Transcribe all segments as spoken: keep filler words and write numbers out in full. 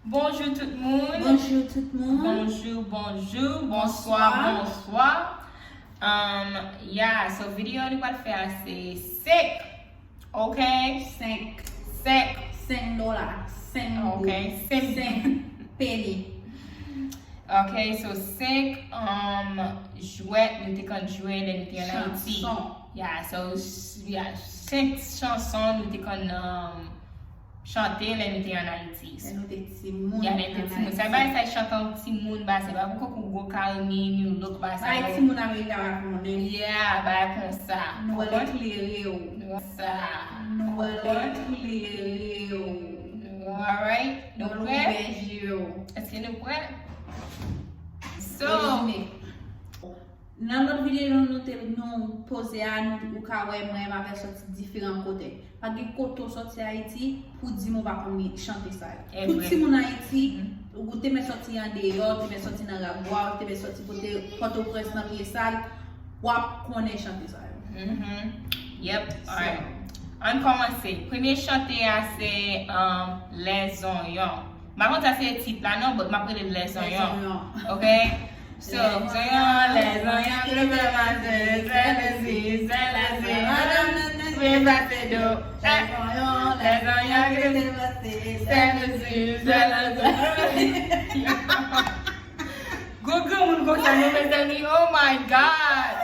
Bonjou tout moun. Bonjou tout moun. Bonjou, bonjou, bonswa, bonswa. Um, yeah, so videyo nou pral fè a se senk. Ok? Senk. Senk. Senk dola. Senk goud. Ok, senk. Senk peni. Ok, so senk, um, jwèt nou te konn jwe lè nou te ann Ayiti. Chanson. Yeah, so, s- yeah, senk chanson nou te konn, um, chante lè nou te ann Ayiti. Lè nou te timoun. Yeah, lè nou te timoun. Sa bay sa chante an timoun ba se pa pou kòk ou gwo Carmine, you look ba sa. Bay timoun Amerika pa konnen. Yeah, bay konsa. Nou wè l eklere w. Nou wè l eklere w. Alright. Nou prè? Èske nou prè? So, nan lòt videyo nou te nou poze a, nou, ou ka wè mwen m avè sòti diferan kote. Pa gen kote w sòti Ayiti pou di m ou pa konn chante sa yo. Tout timoun Ayiti, ou te mèt sòti andeyò, ou te mèt sòti nan Ragwa, ou te mèt sòti kote Pòtoprens nan Pyesal, w ap konnen chante sa yo. Yep. Alright. Ann kòmanse. Premye chante a se, um, Lèzonyon. M pa konn sa se tit la non, but m ap rele l Lèzonyon. Ok? So, lèzonyon, lèzonyon, ki te pase, sèl zi, sèl zi, madanm nan, nan, vin pase do. Lèzonyon, lèzonyon, ki te pase, sèl zi, sèl zi. Gwo granmoun konsa, nou, mezanmi, oh my God!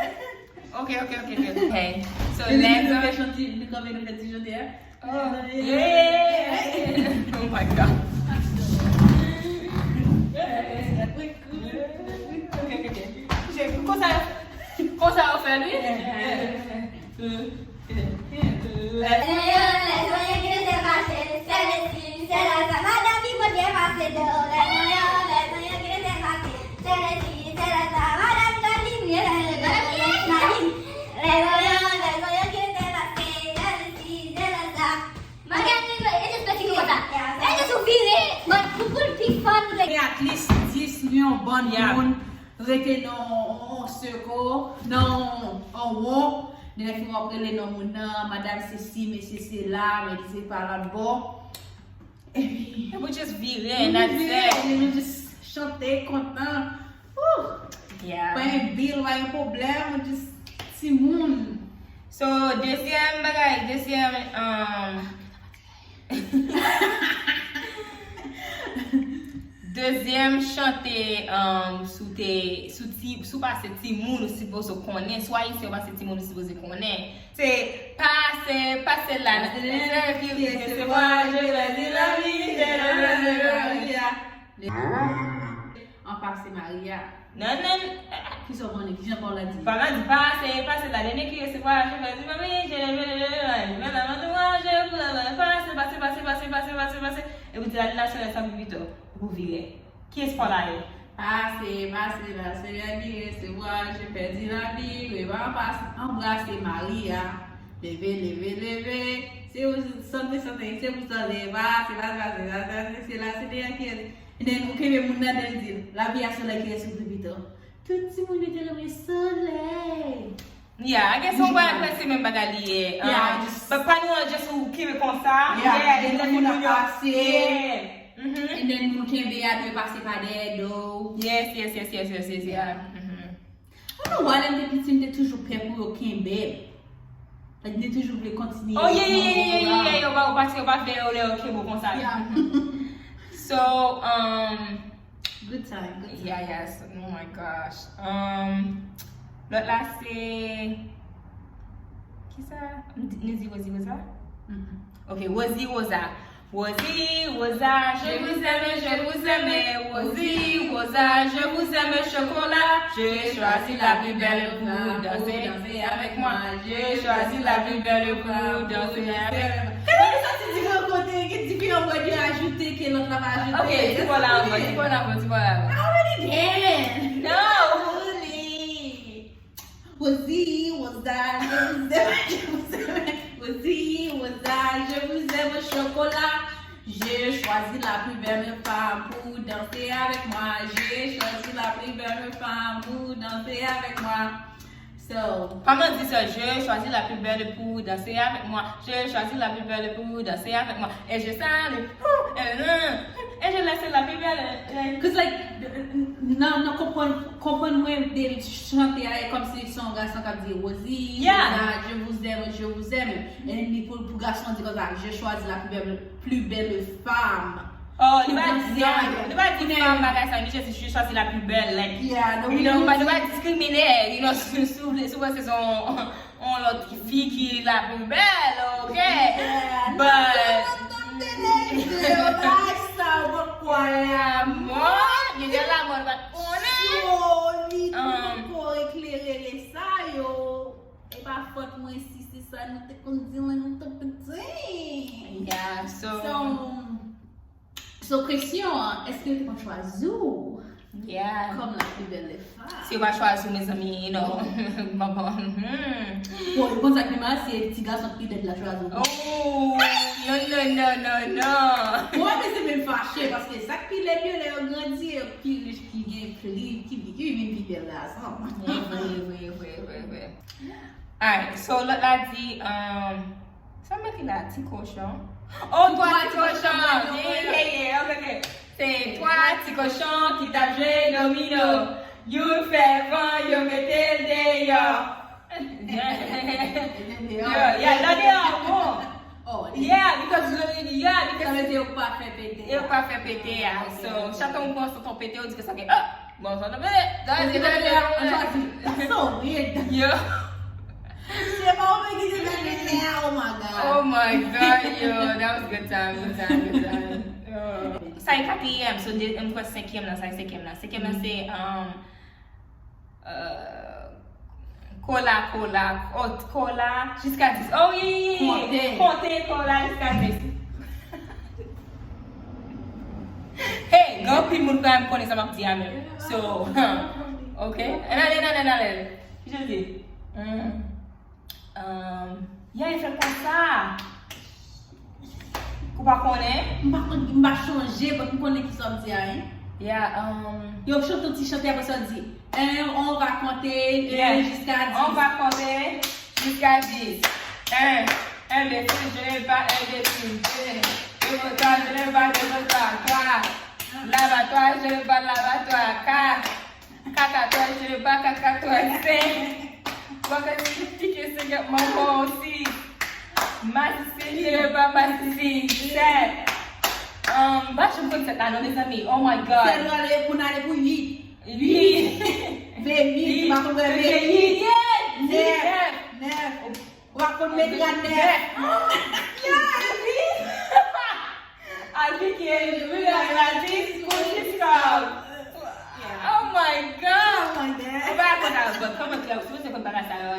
Ok, ok, ok, ok. So, lèzonyon. Li kanpe, nou fè ti chante a. Oh, yeah. Oh my God. Konsa, konsa yo fè l, wi. Lèzonyon, lèzonyon ki te pase, sèl zi, sèl zi, madanm ki pote pase do. Lèzonyon, lèzonyon ki te pase, sèl zi, sèl zi, madanm Galine, Galine, Galine. Lèzonyon, lèzonyon ki te pase, sèl zi, sèl zi. Madanm, e jis peti konsa. E jis ou vire, but pou, pou l pi fun, ou dwe. At least dis milyon bann moun rete nan yon sèk, nan yon won. Nèg yo ap rele non moun nan, madanm sesi, mesye sela, men li se pa lòt bò. Epi, epi just vire, and that's it. Epi just chante, kontan. Woo! Yeah. Pa gen bil, pa gen pwoblèm, just timoun. So, dezyèm bagay, dezyèm, um, dezyèm chante, um, sou te, sou ti, sou pase timoun ou sipoze konnen, sou ayisyen ou pase timoun ou sipoze konnen. Se pase, pase la, nan ki resevwa, je pèdi lavi, je pèdi lavi. An pase Maria. Non, non. Kisa w konnen? Ki jan pawòl la di? Pawòl la di, pase, pase la, dènye ki resevwa, je pèdi lavi, je pèdi lavi, pase, pase, pase, pase, pase, pase. Epi di la, li nasyonal sa pou pito, pou vire. Kiyès pawòl la ye? Pase, pase la, sèl ki resevwa, je pèdi lavi, reva pase, anbrase Maria. Leve, leve, leve. Se ou sante, sante, se pou sante, pase, pase, pase, pase, pase, se la, se deyò ki rete. And then, ou kenbe moun nan, then di l, lavi a solèy ki rete sou tou pito. Tout timoun yo te renmen solèy. Yeah, I guess on va prese menm bagay li ye. Yeah, um, just but pa nou an just ou kenbe konsa. Yeah, yeah, and then moun ap pase. Yeah. Mm-hmm. And then moun kenbe a dwe pase pa dèyè do. Yes, yes, yes, yes, yes, yes, yeah. Mm-hmm. I don't know why lè m te piti, m te toujou pè pou yo kenbe m. Like, m te toujou vle kontinye. Oh, yeah, yeah, yeah, yeah, yeah, yeah, yo pa, yo pa, yo pa vle yo lè yo kenbe w konsa. Yeah. Mm-hmm. So, um, Good time, good time. Yeah, yes. Oh my gosh. Um, lòt la se, kisa? Nou di, nou di Rosie Rosa? Mm-hmm. Ok, Rosie Rosa. Rosie Rosa, je vous aime, je vous aime. Rosie Rosa, je vous aime, chocolat. J'ai choisi la plus belle pour danser avec moi. J'ai choisi la plus belle pour danser avec moi. Kèlke sòti diferan kote, gen diferan wòd yo ajoute ke lòt la pa ajoute. Ok, ti bò la ankò, ti bò la ankò, ti bò la ankò. I already dance. No, Rosie, Rosa, je vous aime, je vous aime. Rosie, Rosa, je vous aime, chocolat. J'ai choisi la plus belle femme pour danser avec moi. J'ai choisi la plus belle femme pour danser avec moi. So, pa m nan di sa, je choisis la plus belle pour danser avec moi. Je choisis la plus belle pour danser avec moi. Et je salue. Ouh, euh, euh. Angel la se la pi bèl. Cause like, nan, nan konprann, konprann mwen de chante a, e kòmsi se yon gason k ap di, Rosie, Rosa, je vous aime, je vous aime. E li pou, pou gason di konsa, je choisis la plus belle, plus belle femme. Oh, li pa di, li pa di fanm bagay sa, li just di, je choisis la plus belle, like, you know, pa, li pa diskrimine, you know, si, si, si w vle, si w panse se yon, yon lòt fi ki la pi bèl, ok? But sa, mwen kwè a mò. Gen de la mò, li pa t konnen. So, li poko eklere sa yo. E pa fòt mwen si se sa nou te konn di lè nou te piti. Yeah, so, so, kesyon an, èske yo te konn chwazi w kòm la pi bèl de fanm? Si yo pa chwazi w, mezanmi, you know. Bon, bon, hmm. Bon, e konsa ki mal, se ti gason ki pètèt la chwazi w. Oh, non, non, non, non, non. Mwen, mwen se menm fache, paske sa k pi lèd yo, lè yo grandi, yo pi rich, ki gen pli, ki, ki vin pi bèl gason. E vre, e vre, e vre, e vre, e vre. Alright, so lòt la di, um, sa m ekri la, ti kochon. Oh, twa ti kochon. Yeah, yeah, yeah, ok, ok. Se twa ti kochon ki t ap jwe domino. Youn fè van, yo mete l deyò. Yeah, yeah, la deyò, bon. Oh, yeah, because, yeah, because sa vle di yo pa fè pete. Yo pa fè pete a. So, chak tan ou pran sa ton pete, ou di ke sa gen, oh, bon, sa tonbe. That's it, that's it. That's so weird. Yo. Se pa ou menm ki te fè pete a, oh my God. Oh my God, yo, that was good time, good time, good time. Yo. Sa e katriyèm, so de, m kwè senkyèm nan, sa e senkyèm nan. Senkyèm nan se, um, Euh, kola, kola, ot, kola, jiska dis. Oh, wi, wi, wi. Konte. Konte kola jiska dis. Hey, gen anpil moun pa menm konnen sa m ap di a menm. So, ok. Ann ale, ann ale, ann ale. Ki jan l di? Hmm. Um, yeah, e fè konsa. Ou pa konnen? M pa konn, m pa chonje, but m konnen ki sa w di a, hein? Yeah, um, yo chante yon ti chante, apre sa w di, un, on va compter, yeah, un, jusqu'à dix. On va compter jusqu'à dix. Un, un, deux, je ne pas, un, deux, deux, deux, trois, je ne pas, deux, trois, trois. Lavatoire, je ne pas, lavatoire, quatre. Kaka twa, je ne pas kaka twa, senk. Wakati tike senk, manman osi. Masisi, je ne pas masisi, sèt. Um, m pa janm konn sèt la non, mezanmi. Oh my God. Sèt la, ale pou n ale pou uit. Uit. Ve uit, m pa konn ve uit. Nèf. Nèf. Nèf. Ou pa konn mete a nèf. Alvi ki elimine Alvi pou Discord. Oh my God. Ou pa konn a, but kòman ki ap sipoze konn bagay sa yo?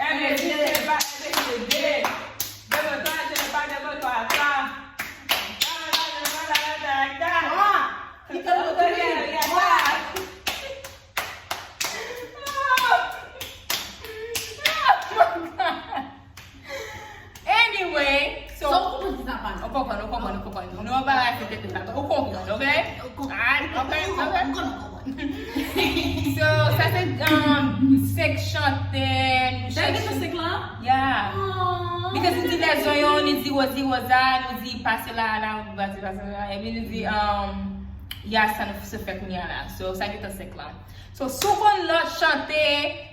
Enben, se pa, enben, se de. Devan twa, je ne pas devan twa, twa. Twa, twa, twa, twa, twa, twa. Twa. Ki te retounen. Twa. Anyway, so, so, ou konprann ki sa pa. Ou konprann, ou konprann, ou konprann. Nou anbarase tèt nou la. Ou konprann, ok? Ou konprann. Ah, ok, ok. So, sa se, um, senk chantè. Dènye senk lan? Yeah. Because nou di Lèzonyon, nou di Rosie Rosa, nou di Pase la, la, nou di Pase, Pase la, epi nou di, um, ya, sa nou se fè kounye a la. So, sa gentan senk lan. So, si w konn lòt chante,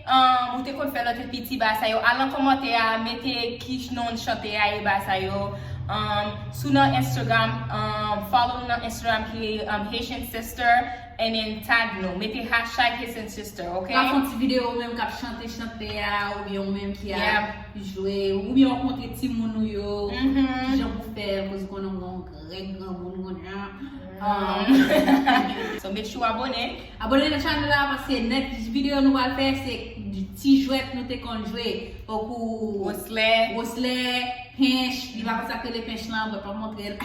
um, ou te konn fè lè w te piti, bagay sa yo, al nan kòmantè a, mete ki non chante a ye, bagay sa yo. Um, si w nan Instagram, um, follow nou nan Instagram ki, um, Haitian Sister, and then tag nou. Mete hashtag Haitian Sister, ok? Pa fè yon ti videyo ou menm k ap chante chante a, oubyen ou menm ki ap jwe, oubyen w ap montre timoun ou yo, kijan pou fè, koz ou konnen w gen yon grèk granmoun kounye a. Um, so, make sure w abone. Abone nan channel la, paske next videyo nou pral fè, se ti jwèt nou te konn jwe. Tankou woslè, woslè, pench, li pa konn sa k rele pench lan, but m ap montre l.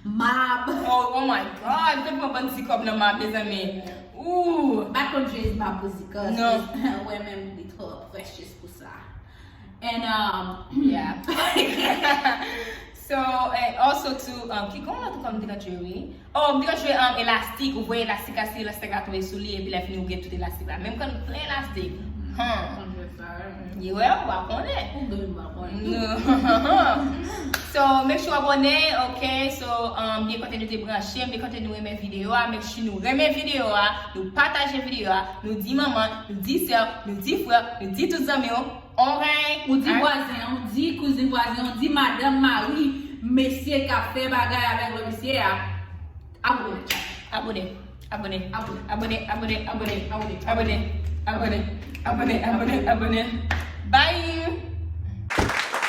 Mab. Oh, oh my God, te pran bann ti kòb nan mab, mezanmi. Ooh. M pa konn jwe mab pou zikòs. Non. Wè menm li twò precious pou sa. And, um, yeah. So, and also too, um, ki, kòman lòt kòb m te konn jwe, wi? Oh, m te konn jwe, um, elastik, ou voye elastik la, si elastik la tonbe sou li, epi lè fini ou gen tout elastik la. Men m konn plen elastik. Hmm. Ye wè, w pa konnen. Ou gen pa konnen. No. So, make sure abone, ok? So, um, byen kontan nou te branche, byen kontan nou renmen videyo a, make sure nou renmen videyo a, nou pataje videyo a, nou di manman, nou di sè, nou di frè, nou di tout zanmi w, ok? Ou di vwazen, ou di kouzin vwazen, ou di madanm, mari, mesye k ap fè bagay avèk lòt mesye a. Abone. Abone, abone, Abone. abone, abone, abone, Abone. abone, abone, abone, abone, abone. Bye!